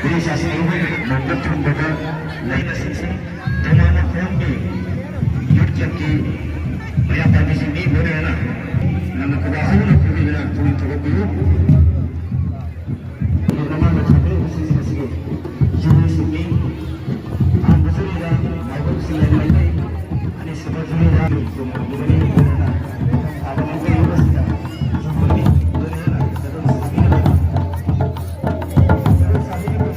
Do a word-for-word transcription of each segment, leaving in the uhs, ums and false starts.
Police ꯑꯁꯤ ꯅꯣꯡꯃ ꯊꯨꯡꯕꯗ ꯂꯩꯕꯁꯤꯡꯁꯤ ꯇꯣꯉꯥꯟꯅ ꯈꯨꯔꯝꯒꯤ ꯌꯨꯠ ꯀꯦꯝꯞꯀꯤ ꯃꯌꯥꯝ ꯄꯥꯟꯕꯤꯁꯤꯡ ꯃꯤ ꯂꯣꯏꯅꯅ ꯌꯥꯝꯅ ꯈꯨꯗꯥ ꯍꯧꯅ ꯐꯝꯕꯤꯗꯨꯅ ꯄꯨꯛꯅꯤꯡ ꯊꯧꯒꯠꯄꯤꯌꯨ꯫ ꯃꯃꯥꯡꯗ ꯊꯥꯗꯣꯛꯏꯕꯁꯤꯡ ꯑꯁꯤꯒꯤ ꯖꯨꯔꯤꯁꯤꯡꯅꯤ꯫ ꯑꯍꯥꯟꯕ ꯖꯨꯔꯤꯗ ꯃꯥꯏꯕꯝ ꯁꯤꯂꯦꯟ ꯃꯩꯇꯩ, ꯑꯅꯤꯁꯨꯕ ꯖꯨꯔꯤꯗ ꯆꯨꯝꯅ ꯖꯨꯕꯤꯂꯤ ꯂꯣꯏꯅꯅ ꯊꯥꯕ ꯃꯥꯏꯀꯩ ꯑꯁꯤꯗ ꯖꯨꯕꯤꯂꯤ ꯂꯣꯏꯅꯅ ꯖꯒꯣꯏ ꯁꯥꯕꯤꯔꯤꯕ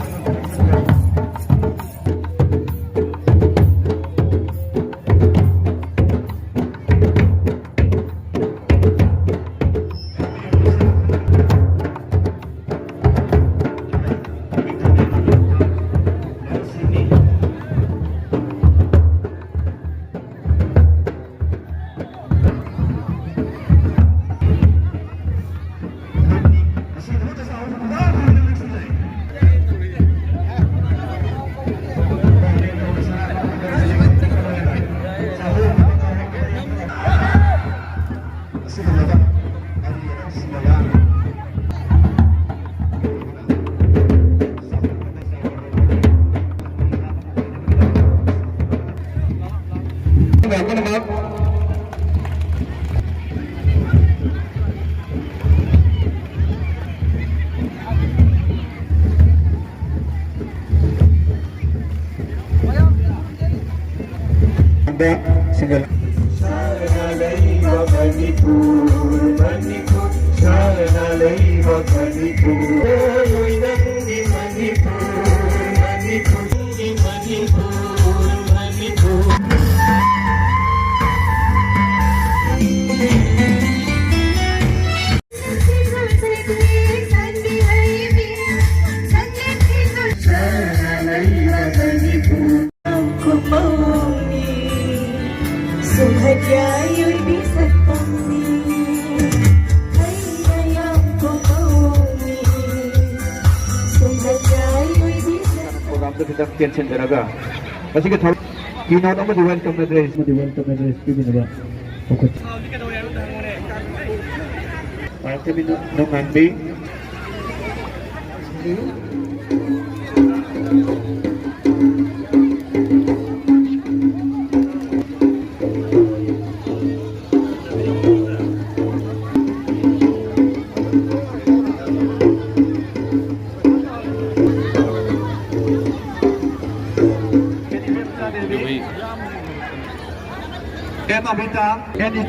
ꯗ ꯁꯤꯡꯒꯜ꯫ ꯄ꯭ꯔꯣꯒ꯭ꯔꯥꯝꯗ ꯈꯤꯇꯪ ꯇꯦꯟꯁꯤꯟꯖꯔꯒ ꯃꯁꯤꯒꯤ ꯊꯧꯔꯝ keynote ꯑꯃꯗꯤ welcome address ꯑꯃꯗꯤ welcome address ꯄꯤꯕꯤꯅꯕ ꯄꯥꯎꯈꯨꯝ꯫ ꯄꯥꯎꯈꯨꯝ ꯅꯣꯡꯉꯥꯟꯕꯤ꯫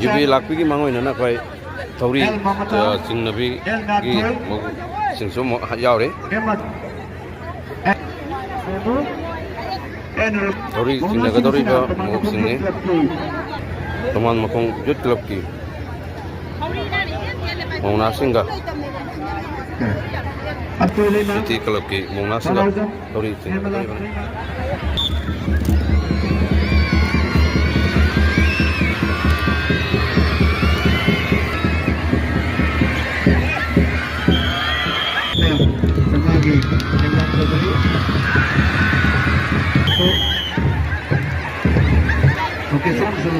ꯌꯨꯕꯤ ꯂꯥꯛꯄꯤꯒꯤ ꯃꯥꯡꯑꯣꯏꯅꯅ ꯑꯩꯈꯣꯏ ꯊꯧꯔꯤ, ꯑ, ꯆꯤꯡꯅꯕꯤꯒꯤ ꯃꯧꯁꯤꯡꯁꯨ ꯑꯃꯨꯛ ꯌꯥꯎꯔꯤ꯫ ꯊꯧꯔꯤ ꯆꯤꯡꯅꯒꯗꯧꯔꯤꯕ ꯃꯧꯁꯤꯡꯅꯤ꯫ ꯊꯣꯃꯥꯟ ꯃꯈꯣꯡ ꯌꯨꯠ ꯀ꯭ꯂꯕꯀꯤ ꯃꯧꯅꯥꯁꯤꯡꯒ, ꯁꯤꯇꯤ ꯀ꯭ꯂꯕꯀꯤ ꯃꯧꯅꯥꯁꯤꯡꯒ ꯊꯧꯔꯤ ꯆꯤꯡꯅꯒꯗꯧꯔꯤꯕꯅꯤ꯫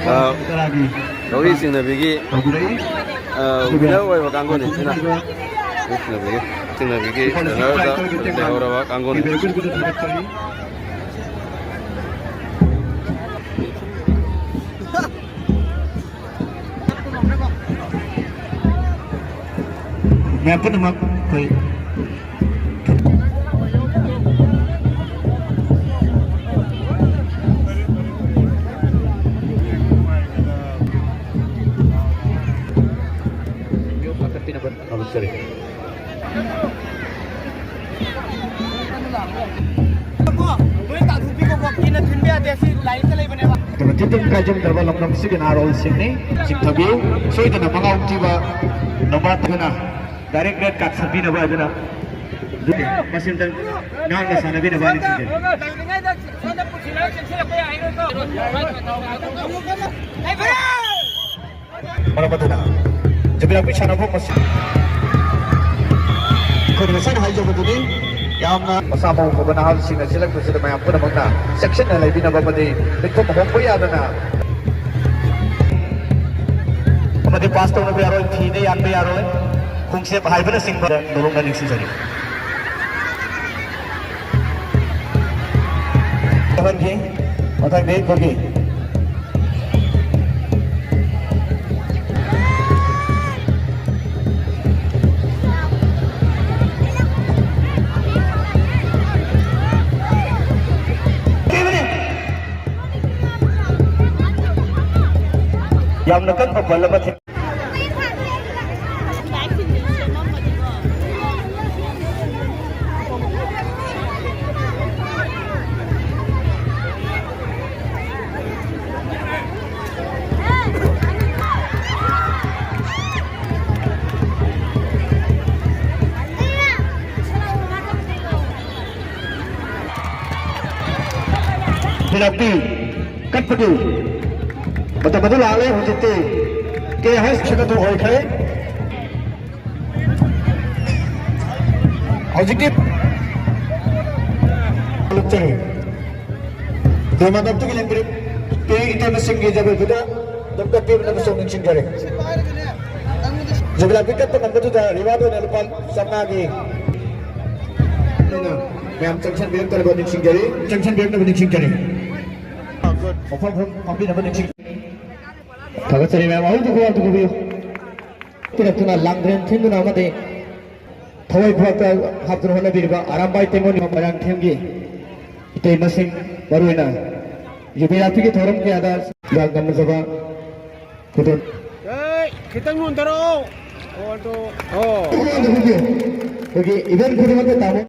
ꯑ, ꯊꯧꯔꯤ ꯆꯤꯡꯅꯕꯤꯒꯤ, ꯑ, winner ꯑꯣꯏꯕ ꯀꯥꯡꯕꯨꯅꯤ ꯁꯤꯅ꯫ ꯊꯧꯔꯤ ꯆꯤꯡꯅꯕꯤꯒꯤ, ꯆꯤꯡꯅꯕꯤꯒꯤ winner ꯗ ꯂꯩꯍꯧꯔꯕ ꯀꯥꯡꯕꯨꯅꯤ꯫ ꯃꯌꯥꯝ ꯄꯨꯝꯅꯃꯛ ꯑꯩꯈꯣꯏ ꯅꯣꯏ ꯇꯥꯟꯊꯣꯛꯄꯤꯈꯣꯀꯣ, ꯀꯤꯟꯅ ꯊꯤꯟꯕ ꯌꯥꯗꯦ, ꯁꯤ ꯂꯥꯏꯟꯗ ꯂꯩꯕꯅꯦꯕ꯫ ꯑꯗꯨꯒ ꯇꯤꯟ ꯇꯤꯟ ꯀꯥꯏꯖꯪꯗ꯭ꯔꯕ ꯂꯝꯗꯝꯁꯤꯒꯤ ꯅꯍꯥꯔꯣꯜꯁꯤꯡꯅꯤ꯫ ꯆꯤꯡꯊꯕꯤꯌꯨ, ꯁꯣꯏꯗꯅ ꯃꯉꯥ ꯍꯨꯝꯊꯤꯕ ꯅꯣꯡꯕꯥꯟ ꯑꯗꯨꯅ direct red card ꯁꯠꯄꯤꯅꯕ ꯑꯗꯨꯅ ꯃꯁꯤꯝꯇꯪ ꯉꯥꯡꯅ ꯁꯥꯟꯅꯕꯤꯅꯕ ꯍꯥꯏꯅ ꯁꯤꯟꯖꯔꯤ꯫ ꯃꯔꯝ ꯑꯗꯨꯅ ꯌꯨꯕꯤ ꯂꯥꯛꯄꯤ ꯁꯥꯟꯅꯐꯝ ꯑꯁꯤ ꯑꯩꯈꯣꯏꯅ ꯉꯁꯥꯏꯅ ꯍꯥꯏꯖꯕꯗꯨꯅꯤ, ꯌꯥꯝꯅ ꯃꯁꯥ ꯃꯎ ꯐꯕ ꯅꯍꯥꯁꯤꯡꯅ ꯆꯦꯜꯂꯛꯄꯁꯤꯗ ꯃꯌꯥꯝ ꯄꯨꯝꯅꯃꯛꯅ ꯆꯦꯛꯁꯤꯟꯅ ꯂꯩꯕꯤꯅꯕ ꯑꯃꯗꯤ ꯃꯤꯠꯈꯨꯝ ꯍꯣꯡꯕ ꯌꯥꯗꯅ ꯑꯃꯗꯤ ꯄꯥꯁ ꯇꯧꯅꯕ ꯌꯥꯔꯣꯏ, ꯐꯤꯅ ꯌꯥꯟꯕ ꯌꯥꯔꯣꯏ, ꯈꯣꯡꯆꯦꯞ ꯍꯥꯏꯕꯅꯆꯤꯡꯕ ꯅꯣꯂꯨꯛꯅ ꯅꯤꯡꯁꯤꯡꯖꯔꯤ꯫ ꯃꯊꯪꯒꯤ, ꯃꯊꯪꯗꯤ ꯑꯩꯈꯣꯏꯒꯤ ꯑꯀꯟꯕ ꯕꯜ ꯑꯃ ꯊꯤ- ꯄꯦꯅꯥꯜꯇꯤ ꯀꯠꯄꯗꯨ ꯃꯇꯝ ꯑꯗꯨ ꯂꯥꯛꯂꯦ꯫ ꯍꯧꯖꯤꯛꯇꯤ ꯀꯦ ꯍꯩꯆ ꯁꯦꯀꯟꯗ ꯑꯣꯏꯈ꯭ꯔꯦ꯫ ꯍꯧꯖꯤꯛꯇꯤ ꯂꯨꯞꯆꯔꯤ꯫ ꯇꯣꯔꯅꯥꯃꯦꯟꯠꯇꯨꯒꯤ ꯂꯦꯡꯕꯤꯔꯤꯕ ꯏꯇꯩꯃꯁꯤꯡꯒꯤ ꯖꯒꯣꯏꯗꯨꯗ ꯑꯗꯨꯝ ꯀꯠꯄꯤꯕꯅ ꯑꯃꯁꯨꯡ ꯅꯤꯡꯁꯤꯡꯖꯔꯤ꯫ ꯖꯨꯕꯤꯂꯥ ꯄꯤꯛ ꯀꯠꯄ ꯉꯝꯕꯗꯨꯗ ꯔꯤꯋꯥꯔꯗ ꯑꯣꯏꯅ ꯂꯨꯄꯥ ꯆꯥꯝꯃꯉꯥꯒꯤ ꯃꯌꯥꯝ ꯆꯪꯁꯟꯕꯤꯔꯛꯇꯅꯕ ꯅꯤꯡꯁꯤꯡꯖꯔꯤ꯫ ꯆꯪꯁꯟꯕꯤꯔꯛꯅꯕ ꯅꯤꯡꯁꯤꯡꯖꯔꯤ꯫ ꯃꯐꯝ ꯃꯐꯝ ꯐꯝꯕꯤꯅꯕ ꯅꯤꯡꯁꯤꯡ- ꯊꯥꯒꯠꯆꯔꯤ ꯃꯌꯥꯝ꯫ ꯑꯍꯨꯝꯗꯨ ꯈꯨꯕꯥꯛꯇꯨ ꯈꯨꯕꯤꯌꯨ꯫ ꯄꯤꯔꯛꯇꯨꯅ ꯂꯥꯡꯗ꯭ꯔꯦꯟ ꯊꯤꯟꯗꯨꯅ ꯑꯃꯗꯤ ꯊꯋꯥꯏ ꯈꯨꯕꯥꯛꯇ ꯍꯥꯞꯇꯨꯅ ꯍꯣꯠꯅꯕꯤꯔꯤꯕ ꯑꯔꯥꯝꯕꯥꯏ ꯇꯦꯡꯉꯣꯟ ꯃꯣꯏꯔꯥꯡꯊꯦꯝꯒꯤ ꯏꯇꯩꯃꯁꯤꯡ, ꯃꯔꯨꯑꯣꯏꯅ ꯌꯨꯕꯤ ꯖꯥꯇꯤꯒꯤ ꯊꯧꯔꯝ ꯀꯌꯥꯗ ꯉꯝꯅꯖꯕ ꯈꯨꯗꯣꯜ- ꯑꯦ, ꯈꯤꯇꯪ ꯅꯣꯟꯊꯔꯛꯑꯣ꯫ ꯑꯣ, ꯑꯗꯣ, ꯑꯣ꯫ ꯑꯩꯈꯣꯏꯒꯤ event ꯈꯨꯗꯤꯡꯃꯛꯇ ꯇꯥꯃꯣ